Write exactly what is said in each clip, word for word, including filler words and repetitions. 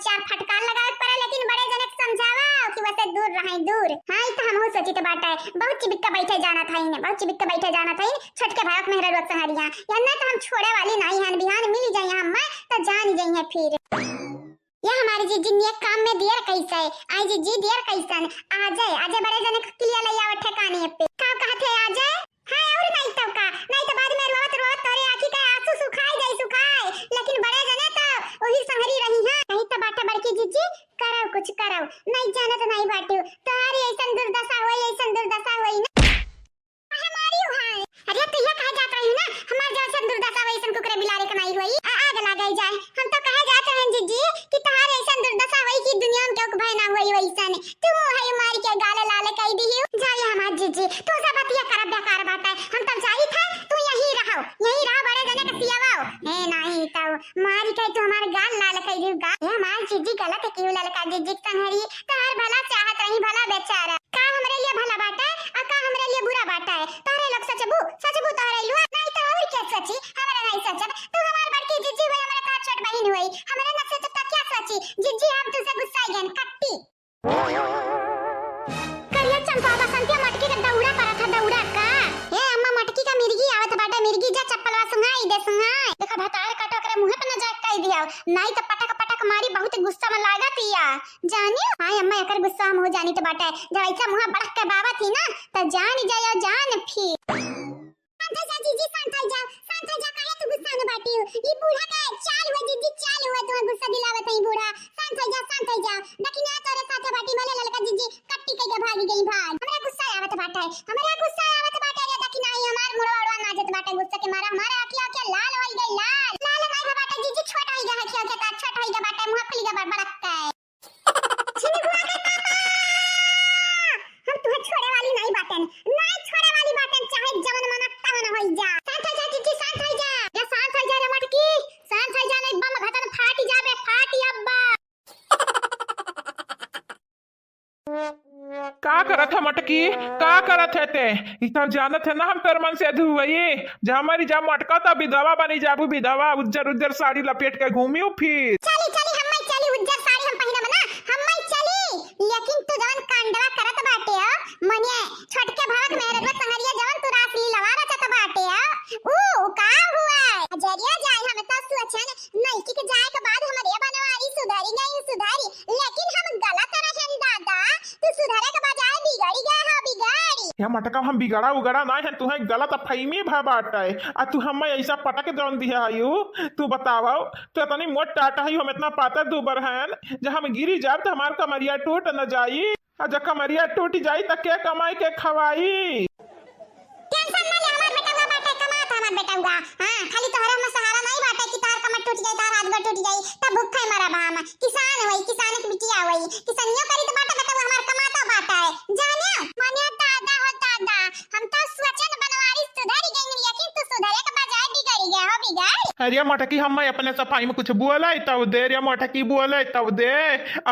चार फटकार लगावे के पड़े, लेकिन बड़े जने के समझावा कि वसे दूर रहे, दूर। हाँ, ई तो हमहू सोचित बाटे। बहुत चिबिक के बैठे जानत हईन, बहुत चिबिक के बैठे जानत हईन। छोटके भाई के मेहरा रोज संहरिया। या ना तो हम छोड़े वाली नहीं हन, बिहान मिल जाई हम, मैं तो जान जाई है फिर। या हमारी जिज्जी निये काम में दियर कैसे? आई जिज्जी दियर कैसन? आ जाए, आ जाए बड़े जने के किलिया ले आवे ठेकाने पे। का कहत है आ जाए? हाँ, और नहीं तो का, नहीं तो बाद में रोवत रोवत तोरे आँखी के आंसू सुखाई जाई सुखाई, लेकिन बड़े जने तो वही संहरी रही हैं। नहीं तो बाटे बड़की जिज्जी, करव कुछ करव, नहीं जानत नहीं बाटू, तोहारी ऐसन दुर्दशा होई, ऐसन दुर्दशा होई ना। हमारी हुआ है। अरे तो यह कहा जात रही ना, हमार जैसन दुर्दशा वैसन कुकरे बिलारे के नहीं होई, आ, आग लागे जाए। हम तो कहा जात रहे जिज्जी कि तोहार ऐसन दुर्दशा होई कि दुनिया में केहू के भय ना होई वैसन। तू है मार के गाल लाल कई दिहियो। जाए हमार जिज्जी, तू सब बतिया कर बेकार बात है। हम तब जाई थे, तू यहीं रहो, यहीं रहो बड़े जने के सियावा। ए नहीं तो मार के तू हमार गाल लाल कई दिहियो। गा-, ए हमार जिज्जी गलत क्यों ललका जिज्जी के संहरी? तोहार भला चाहत रही, भला बेचारा। का हमरे लिए भला बाटे, आ का हमरे लिए बुरा बाटे? तोहरे लोग सोचबू, सोचबू तोहरे लुआ, नहीं तो और क्या सोची? हमरे नहीं सोचब। तू हमार बड़की जिज्जी हुई, हमरे तोहार छोट बहिन हुई। हमरे ना सोचब तो क्या सोची? जिज्जी हम तुझसे गुस्सा गन कट्टी। करिया चंपा बसंतिया मटकी का दौड़ा करत है, दौड़ा का। ए अम्मा मटकी का मिर्गी आवत बाटे, मिर्गी जा चप्पलवा सुंघाई दे, सुंघाई। देखा भतार काटो ओकरे मुंह पे न जाए कह दिया, नहीं तो पटक पटक मारी, बहुत गुस्सा में लागत या। जानियो? हाँ अम्मा एकर गुस्सा हम हो जानी तो बाटे, जब ऐसा मुंह बड़क के बाबा थी ना तो जान जायो जान फिर। शांत हो जा जीजी, शांत हो जा, शांत हो जा, काहे तू गुस्सा में बाटी हो? ई बूढ़ा के चाल हुआ जीजी, चाल हुआ, तुम्हें गुस्सा दिलावत है ई बूढ़ा। शांत हो जा, शांत हो जा। देखी ना तोरे साथे बाटी भले ललका जीजी कट्टी कह के भाग गई भाग। हमरा गुस्सा आवत बाटे, हमरा गुस्सा आवत बाटे रे, देखी ना ई हमार मुड़वा उड़वा नाचत बाटे गुस्सा के मारा, हमारा आँखिया आँखिया लाल होई गई लाल। लाल नहीं हो बाटे जीजी, छोट होई गया है आँखिया आँखिया, छोट होई गया बाटे, मुँह खुल गया बड़ बड़क के। झिनगुआ के पापा, हम तुहे छोड़े वाली नहीं बाटेन, नहीं छोड़े वाली बाटेन, चाहे जवन मना तवन होई जा। शांत हो जा जीजी, शांत हो जा। या शांत हो जा रे मटकी, शांत हो जा, नहीं बम घटन फाट जाबे, फाट अब्बा। का करत है मटकी, का करत है ते? ई तो जानत है ना हम तोर मन से अधुवई, जा मरी जा मटका, त विधवा बनी जाबू विधवा, उज्जर उज्जर साड़ी लपेट के घूमियो फिर। चली चली, हम चली, उज्जर साड़ी हम पहिनब ना, हम चली। लेकिन तू जवन कांडवा करत बाटे हो, मने छोटके भावक मेहररुआ संगरिया जवन तू रास लीलवा रचत बाटे हो, ऊ, ऊ का हुआ? अजरिया जाए, हम तो सोचन नईकी के जाए के बाद हमरे बनवारी सुधरी गई, सुधरी, लेकिन हम गलत रहेन दादा, तू सुधरे के बजाय बिगड़ी गए हो, बिगड़ी। या मटका हम बिगड़ा उगड़ा ना है, तुहे गलत फहमी भा बाटे, आ तू हमें ऐसा पटक जौन दिया है यू, तू बतावा, तू इतनी मोट टाट है, हम इतना पातर दूबर हैं, जब हम गिरी जाब तो हमार कमरिया टूट न जाई, आ जब कमरिया टूट जाई तो के कमाई के खवाई? टेंशन ना ले, हमार बेटवा बाटे, कमात हमार बेटवा। हाँ, खाली तोहरे हमर सहारा नहीं बाटे कि तोहर कमर टूट जाई, तोहर हाथ गोड़ टूट जाई, तब भूखे मरब हम। किसान होई, किसान के बिटिया होई, किसनियो करी तो बाटे बेटवा, हमार कमाता बाटे। जाने, मने दादा हो दादा, हम तो सोचन बनवारी सुधर गई, लेकिन तू सुधरे के बजाय बिगड़ गया हो, बिगड़। अरे मोटकी, हम अपने सफाई में कुछ बोले तब दे रे, मोटकी बोले तब दे,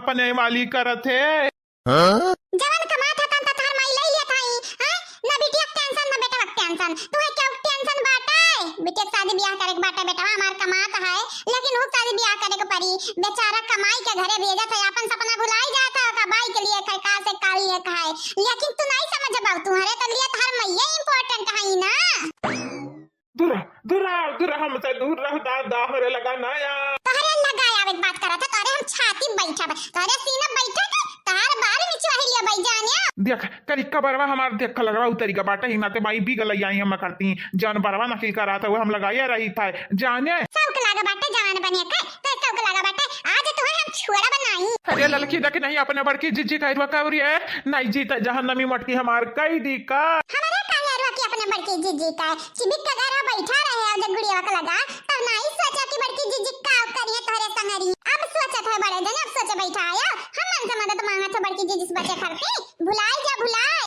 अपने वाली करत है। हाँ? जवन कमात हतन त तोहर माई लई लेत हई, हैं? ना बिटिया के टेंशन, ना बेटवा के टेंशन। तुहे केहू के टेंशन बाटे? बिटिया के शादी बियाह करे के बाटे, बेटवा हमार कमात है, लेकिन ऊ शादी बियाह करे के पड़ी। बेचारा कमाई के घरे भेजत है, आपन सपना भुलाई जात है, ओका बाइक लिए खाए, कार से कार लिए खाए। लेकिन तू नहीं समझबा, तुहरे के लिए तोहर मइये important हई ना। दूर, दूर रह, दूर रह, हमसे दूर रह, दादा, हमरे लगा ना आ। तोहरे लगा आवे के बात करत है, तोहरे हम छाती बैठब, तोहरे सीना बैठब, तोहर बार निचवाही लिया भाई जाने। देख, करी कबरवा हमार देख लगवा उतरी का बाटे, ही नाते माई भी गलई आई हम करती, जौन बरवा नकल करात है, वो हम लगाए रही था, जाने। सबके लगा बाटे जवान बनिए के, तो सबके लगा बाटे, आज तुहे हम छोड़ब नहीं। अरे ललकी देख नहीं, अपने बड़की जिज्जी का रुआ कावरी है, नहीं जीता जहन्नमी मटकी हमार कई दी का। हमारे काहे रुआ की अपने बड़की जिज्जी का? चिबिक के घर बैठा रहे हो जब गुड़िया के लगा, तब नहीं सोचा कि बड़की जिज्जी का करिए तोहरे संगरी। अब सोचत है बड़े जने, अब सोचे बैठा आया। हम मन से मदद मांगा था बड़की जिज्जी से बचे करते। भुलाए जा भुलाए।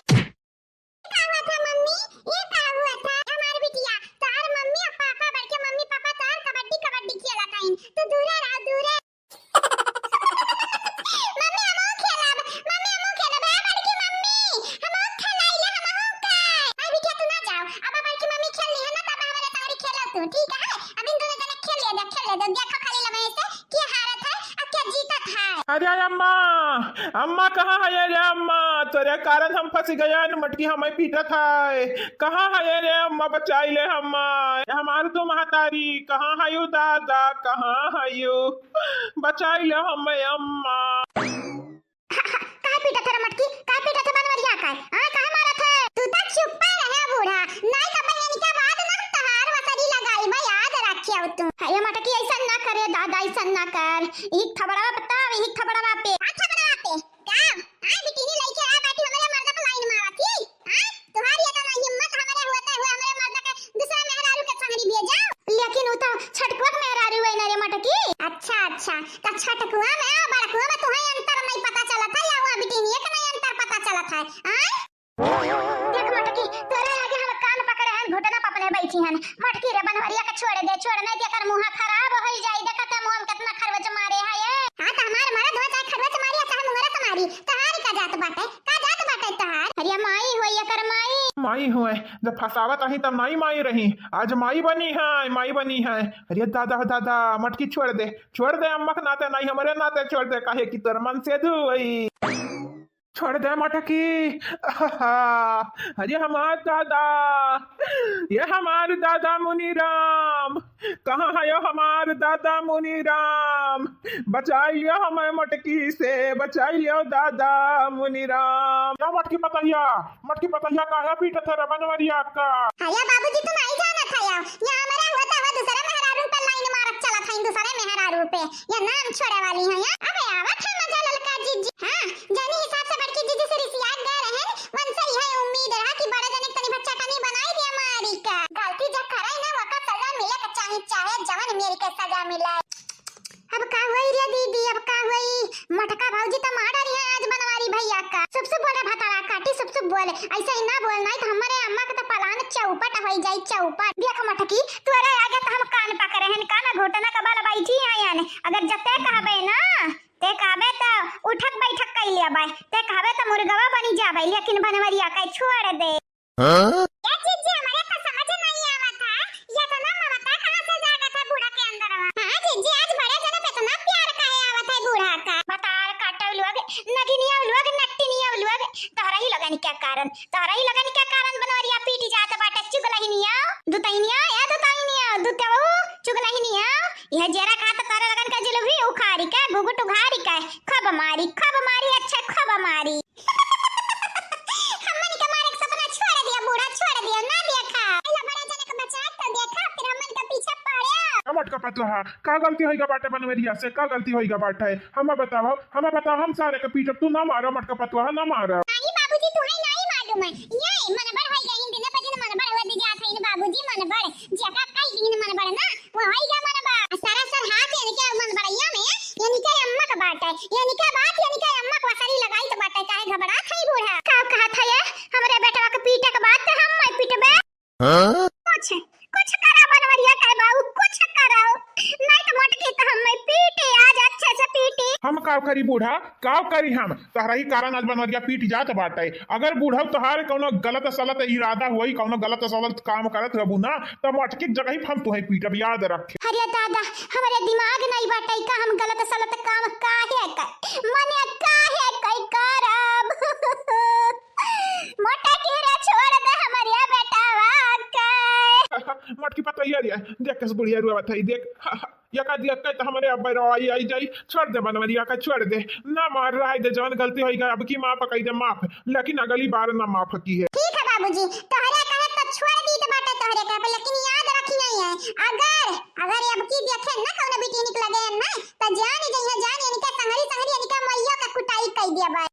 का हुआ था मम्मी? ये का हुआ था? हमार बिटिया, तार मम्मी और पापा, बड़के मम्मी पापा तार कबड्डी कबड्डी खेला था। तू दूरे रहो, दूरे। मम्मी, हमहू खेलब। मम्मी, हमहू खेलब। ए बड़की मम्मी, हमहू खेलाइले, हमहू के। आ बिटिया, तू ना जाओ। अब बड़की मम्मी खेल ली है ना, तब हमारे संगरी खेलो तू, ठीक है? अब इन दोनों जने खेल ले दे, खेल ले दे। देखो खाली लम्हे से के हारत है और के जीतत है। अरे अम्मा, अम्मा कहाँ है रे अम्मा? तोरे कारण हम फँसी गयन, मटकी हमें पीटत है। कहाँ है रे अम्मा, बचाई ले हमें। हमार दो महतारी, कहाँ है यू दादा, कहाँ है यू? बचाई ले हमें अम्मा। काहे पीटत है रे मटकी? काहे पीटत है बनवरिया का? हाँ, काहे मारत है? तू तो चुप्पा रहे बूढ़ा, नाहीं तो बहन के बाद ना तहार वसरी लगाई बा, याद रखियो तू। अरे मटकी, ऐसा ना करे दादा, ऐसा ना कर। एक थबड़वा पे तब, एक थबड़वा पे। का थबड़वा पे? का? हाँ, बिटिनी लइके आ बैठी, हमरे मर्दा पे लाइन मारत ही। हाँ, तुम्हारी ये तो ना हिम्मत, हमरे होते हुए हमरे मर्दा के दूसरा मेहरारू के संगरी भेजो। लेकिन उ तो छटकुआ के मेहरारू है ना रे मटकी। अच्छा, अच्छा, तो छटकुआ में और बड़कुआ में तुहें अंतर नहीं पता चलत है, या वहाँ बिटिनिया के नहीं अंतर पता चलत है? आय? देख मटकी, तोरे आगे हम कान पकड़े हन, घुटना पपने बैठी हन। मटकी रे बनवरिया के छोड़ दे, छोड़, नहीं तो एकर मुँह खराब होई जाई। देखत है मुँह में कितना खरवच मारे है ये। हाँ, तो हमार मरद हो चाहे खरवच मारी या चाहे मुँहरा से मारी, तहार का जात बाटे, का जात बाटे तहार? अरे माई होई एकर माई। माई होए, जब फंसावत आही तब नाई माई रही, आज माई बनी है, माई बनी है। अरे दादा हो दादा, मटकी छोड़ दे, छोड़ दे, अम्मा के नाते नाई, हमरे नाते छोड़ दे, काहे कि तोर मन से दुई। छोड़ दे मटकी। अरे हमार दादा, ये हमार दादा मुनीराम, कहाँ है यो हमार दादा मुनीराम? बचाई लियो हमें मटकी से, बचाई लियो दादा मुनीराम। या मटकी पतहिया, मटकी पतहिया काहे पीटत है रे बनवरिया का? अरे बाबूजी, तुम आई जाना था यार, यहाँ हमारा हुआ था, हुआ दूसरे मेहरारू पे लाइन मारत चला था, दूसरे मेहरारू पे। या नाम छोड़े वाली है या? अबे आवत है मजा ललका जीजी। हाँ, जौनी हिसाब से बड़की जीजी से रिसियात गए रहे, वनसे यह उम्मीद रहा कि बड़े जने के तनी बच्चा तनी बनाई दिया मारी का। गलती जे करे ना, वका सजा मिले के चाही, चाहे जवन मेरी के सजा मिले। अब का हुई रे दीदी, अब का हुई? मटका भौजी तो मार डारी है आज बनवारी भैया का। सुप सुप बोले भतारा काटी, सुप सुप बोले। ऐसे ही ना बोल, नहीं तो हमारे अम्मा के तो पलान चौपट होई जाई, चौपट। देख मटकी, तोरे आगे तो हम कान पकड़े हैं, कान घोटना का बल बैठी है यानी। अगर जते कहबे ना, ते कहबे त उठक बैठक कइ लेबै, ते कहबे त मुर्गवा बनी जाबै, लेकिन बनवरिया के छोड़ दे। हाँ? ए जीजी, हमरे तो समझ नहीं आवत है, ये इतना ममता कहाँ से जागत है बूढ़ा के अंदर में? हाँ जीजी, आज बड़े जने पे इतना प्यार काहे आवत है बूढ़ा का? बतार काटव लोग, नगिनिया लोग, नट्टिनिया लोग, तोहरा ही लोगन के कारण, तोहरा ही लोगन के कारण बनवरिया पीटी जात बाटे, चुगलहिनिया, दुतहिनिया, ए दुतहिनिया, दुतऊ, चुगलहिनिया, यह जेरा कहा तो तोरे लगन का जुलूभी उखाड़ी के, घुघुट उघाड़ी के, खूब मारी, खूब मारी, अच्छा खूब मारी। हमन के मारे के सपना छोड़ दिया बूढ़ा, छोड़ दिया, ना देखा। पहला बड़ा जने के बचा तो देखा, फिर हमन के पीछे पड़े। का मटका पतोहा, का गलती होइगा बाटे बनवरिया से, का गलती होइगा बाटे? हमें बताओ, हमें बताओ, हम सारे के पीटब, तू ना मारा मटका पतोहा, ना मारा। नहीं बाबूजी, तू है नहीं मालूम है। ये मनबड़ होई गई, दिन पे दिन मनबड़ होत जात है बाबूजी, मनबड़। जेका कई दिन मनबड़ ना, वो होई गया मनबड़। आ सरासर हाथ इनके मनबड़िया में, इनके अम्मा का बात है, इनके बात, इनके अम्मा का वसरी लगाई तो बात है, काहे घबरात है बूढ़ा? का कहत है ये? हमरे बेटवा के पीटे के बात तो हम मैं पीटबे। हाँ? कुछ, कुछ करा बनवरिया के बाबू, कुछ करा। नहीं तो मोटकी तो हम मैं पीटी आज अच्छे से पीटी। हम का करी बूढ़ा, का करी हम? तहरा ही कारण आज बनवरिया पीट जात बाटे। अगर बूढ़ा तोहार कौनो गलत सलत इरादा होई, कौनो गलत सलत काम करत रहबू ना, तब मोटकी के जगह ही हम तुहे पीटब, याद रखे। अरे दादा, हमरे दिमाग नहीं बाटे का हम गलत सलत काम काहे कर, मने काहे कई करब? मोटकी रे छोड़ दे हमरे बेटावा के। मोटकी पतोहिया रे, देख कैसे बुढ़िया रुआवत है, देख। यका दिया कहे तो हमरे अब बैरवाई आई जाई, छोड़ दे बनवरिया का, छोड़ दे, ना मार, रहे दे, जवन गलती होई गई, अब की माफ कई दे, माफ, लेकिन अगली बार ना माफ की है। ठीक है बाबूजी, तोहरे कहे तो छोड़ दी तो बाटे तोहरे कहे पे, लेकिन याद रखी नहीं है, अगर, अगर अब की देखे ना कौनो बिटिनिक लगे ना, तो जान जइहे, जान इनके संगरी, संगरी इनके मइयो का कुटाई कई दिया बा।